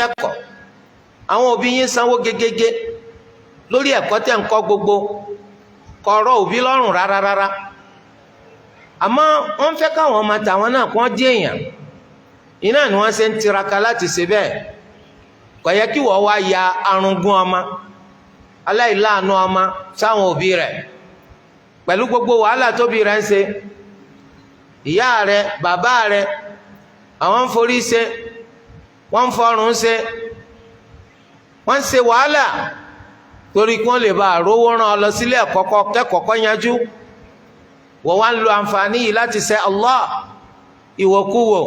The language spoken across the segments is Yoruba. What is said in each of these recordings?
kẹ́kọ̀ọ́, àwọn òbí yín sanwó gegege lórí ẹ̀kọ́ tẹ̀ ń kọ́, gbogbo kọ̀ọ̀rọ̀ òbí lọ́rùn rárá rárá. Àmọ́ wọ́n fẹ́ káwọn ọmọ tàwọn náà kó jẹ́ èèyàn, iná ni wọ́n ṣe ń tiraka láti ṣe bẹ́ẹ̀. Kò yẹ kí wọ́n wá ya arúgún ọmọ, aláìláàánú ọmọ sáwọn òbí rẹ̀, pẹ̀lú gbogbo wàhálà tóbi rẹ̀ ń ṣe. Ìyá rẹ̀, bàbá rẹ̀, àwọn ń forí ṣe, wọ́n ń fọrùn ṣe, wọ́n ń ṣe wàhálà torí kí wọ́n lè bá àrówó rán ọ lọ sílé ẹ̀kọ́ kẹ́kọ̀ọ́ kọ́ yanjú. Wọ́n wá ń lo àǹfààní yìí láti ṣe Allah, ìwòkuwò,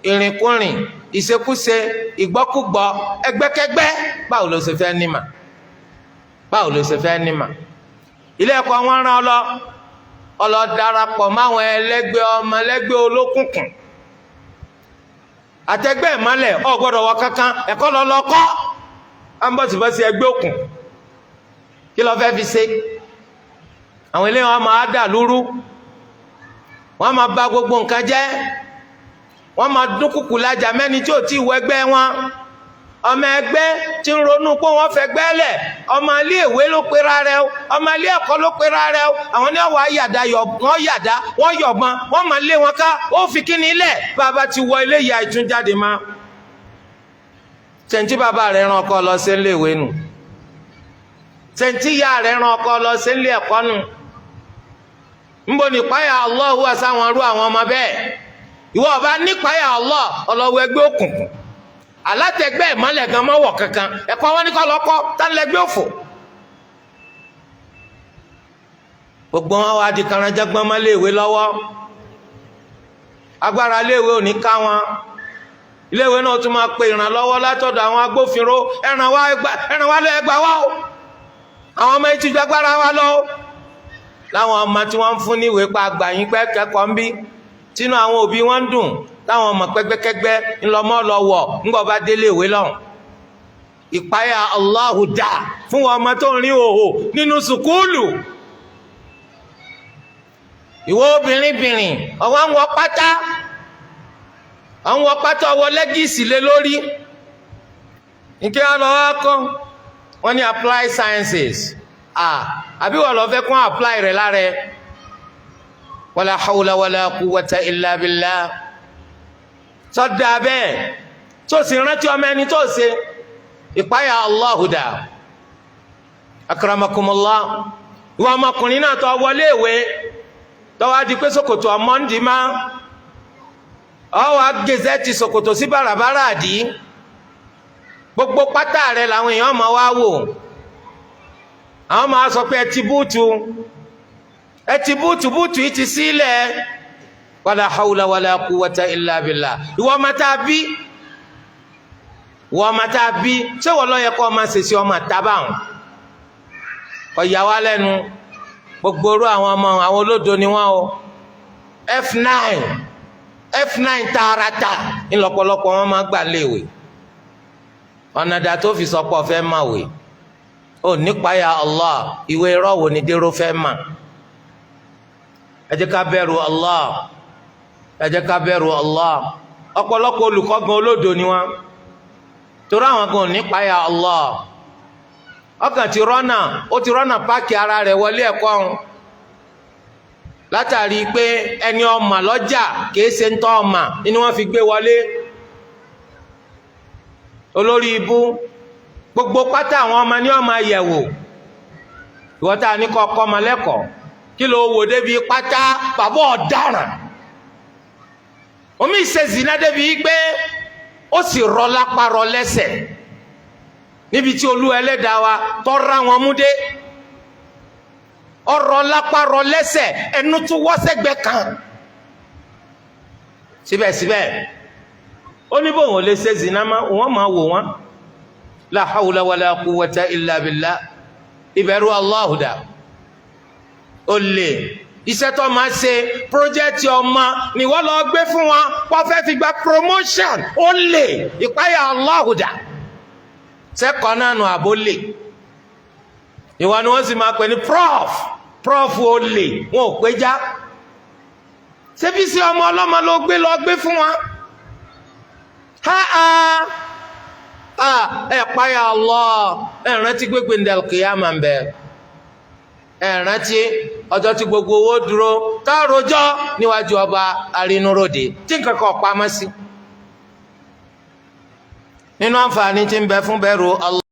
ìrìnkúrìn, ìṣekúṣe, ìgbọ́kúgbọ́, ẹgbẹ́kẹ́gbẹ́. Báwo ló ṣe fẹ́ nímà? Báwo ló ṣe fẹ́ nímà? Ilé ẹ̀kọ́ wọn rán ọ lọ, ọlọ darapọ̀ máwọn ẹlẹ́gbẹ́ ọmọ, ẹlẹ́gbẹ́ olókùnkùn àtẹgbẹ́ ìmọ́lẹ̀. Ọ̀ gbọ́dọ̀ wọ kankan ẹ̀kọ́ lọ lọ kọ́ ambọ̀sibọ́sí ẹgbẹ́ òkùn. Kí ló fẹ́ fi ṣe? Àwọn eléyìí wọn máa dà lúrú, wọn máa bà gbogbo nǹkan jẹ́, wọn máa dúnkùkù lájà mẹ́ni tí ò tí ì wọ ẹgbẹ́ wọn. Ọmọ ẹgbẹ́ tí ń ronú pé wọ́n fẹ́ gbẹ́lẹ̀, ọmọ ilé ìwé ló pera rẹ̀ o, ọmọ ilé ẹ̀kọ́ ló pera rẹ̀ o. Àwọn ní wọ́n yàdá, wọ́n yàdá, wọ́n yọ̀bọ̀n, wọ́n máa lé wọn ká. Ó fi kíni lẹ̀? Bàbá ti wọ ilé ìyá ìtúnjáde má tẹ̀ǹtì. Bàbá rẹ̀ rán ọkọ lọ sí ilé ìwé nù, tẹ̀ǹtì ìyá rẹ̀ rán ọkọ lọ sí ilé ẹ̀kọ́ nù. Nbọ nípayà Allah wà sáwọn arú àwọn ọmọ bẹ́ẹ̀? Ìwọ ọba nípayà Allah, ọlọ́wọ́ ẹgbẹ́ òkùnkùn alátẹgbẹ́ ìmọ̀lẹ̀ gan mọ́wọ̀ kankan. Ẹ̀kọ́ wọn ní kọ́ lọ́kọ́ tánilẹ́gbẹ́ òfò. Gbogbo wọn wá di karanjẹ́gbọ́n mọ́ léèwé lọ́wọ́. Agbára léèwé ò ní ká wọn. Iléèwé náà tún máa pe ìrànlọ́wọ́ látọ̀dọ̀ àwọn agbófinró. Ẹ̀ràn wá, ẹ̀ràn wá lọ, ẹgbà wá o, àwọn ọmọ ìtìjú agbára wa lọ láwọn ọmọ tí wọ́n ń fún níwèé pa àgbà yín pẹ́ kẹ́kọ̀ọ́ ń bí, tínú àwọn òbí wọn ń dùn, táwọn ọmọ pẹ́gbẹ́kẹ́gbẹ́ ńlọmọ́ lọ wọ̀ ńgbọ́ bá délé ìwé lọ́hùn. Ìpáyà Allahu dà fún wọn ọmọ tó ń rí òhò nínú sùkúlù? Ìwọ obìnrin bìnrin, ọwọ́ ń wọ pátá, àwọn wọ pátá, ọwọ́ lẹ́gìsì lé lórí. Nke wọn lọ wá kọ́ wọ́n ní apply sciences. Ah, àbí wọ́n lọ fẹ́ kún apply rẹ̀ lára ẹ̀? Wala hawla wala quwwata illa billah. Sọ́dà bẹ́ẹ̀ tó sì rántí ọmọ ẹni tó ṣe. Ìpáyà Allahu dà? Akramakumullah. Ìwọ ọmọkùnrin náà tó wọlé ìwé, tó wá di pé ṣòkòtò ọmọ ń di má, ọwọ́ agẹ́sẹ̀ ti ṣòkòtò sí bàràbàrà àdí, gbogbo pátá rẹ̀ làwọn èèyàn máa wá wò. Àwọn máa sọ pé ẹ ti búùtù, ẹ ti búùtù, búùtù yìí ti sílẹ̀. Wala hawla wala quwwata illa billah. Ìwọ ọmọ tá a bí, ìwọ ọmọ tá a bí, ṣé wọ́n lọ yẹ kó ọmọ ṣèṣe ọmọ tábàrùn? Ọ̀yà wa lẹ́nu. Gbogbo orú àwọn ọmọ àwọn olódo ni wọ́n o. F9, F9 tààràtà ńlọ́pọ̀lọpọ̀ wọn máa gbà léèwé. Ọ̀nà dà tó fi sọpọ̀ fẹ́ máa wè ó nípayà Allah? Ìwé irọ́ wo ni dérò fẹ́ mà? Ẹ jẹ́ ká bẹ̀rù Allah, ẹ jẹ́ ká bẹ̀rù Allah. Ọ̀pọ̀lọpọ̀ olùkọ́ gan olódo ni wọ́n, torí àwọn gan nípayà Allah. Ọkàn ti rọ́nà, ó ti rọ́nà páàkì ara rẹ̀ wọlé ẹ̀kọ́ ọ̀hún látàrí pé ẹni ọmọ lọ́jà kìí ṣe ń tọ́ ọmọ ni wọ́n fi gbé wọlé. Olórí ibú, gbogbo pátá àwọn ọmọ ní ọmọ àyẹ̀wò. Ìwọ tá a ní kọ́ ọkọ́ ọmọ lẹ́kọ̀ọ́, kí ló wò débi pátá? Bàbá ọ̀daràn omi ṣe zina débi pé ó sì rọ lápá rọ lẹ́sẹ̀ níbi tí Olú ẹlẹ́dàá wa tọ́ra wọn mú dé. Ọ̀rọ̀ lápá rọ lẹ́sẹ̀, ẹnu tún wọ́sẹ̀gbẹ́ kan. Síbẹ̀síbẹ̀ ó ní bóun ò lè ṣe zina má, wọ́n máa wò wọ́n. La hawla wala quwwata illa billah. Ìbẹ̀rù Allahu dà? Ó lè iṣẹ́ tó máa ṣe, project ọmọ ni wọ́n lọ gbé fún wọn, wọ́n fẹ́ fi gba promotion. Ó lè ìpáyà Allahu dà? Sẹ́kọ̀ọ́ náà nù àbó lè. Ìwọ ni wọ́n sì máa pè ní prof, prof. Ó lè wọn ò pé já. Ṣebí sí ọmọ ọlọ́mọ ló gbé lọ gbé fún wa? Ha ha. Ẹ páyà Allah, ẹ rántí gbégbé ndẹ̀lùkìyàmà ń bẹ, ẹ rántí ọjọ́ tí gbogbo owó dúró tá a rojọ́ níwájú ọba arínúròde tí nǹkan kan pamọ́ sí. Nínú àǹfààní tí ń bẹ fún bẹ̀rù Allah.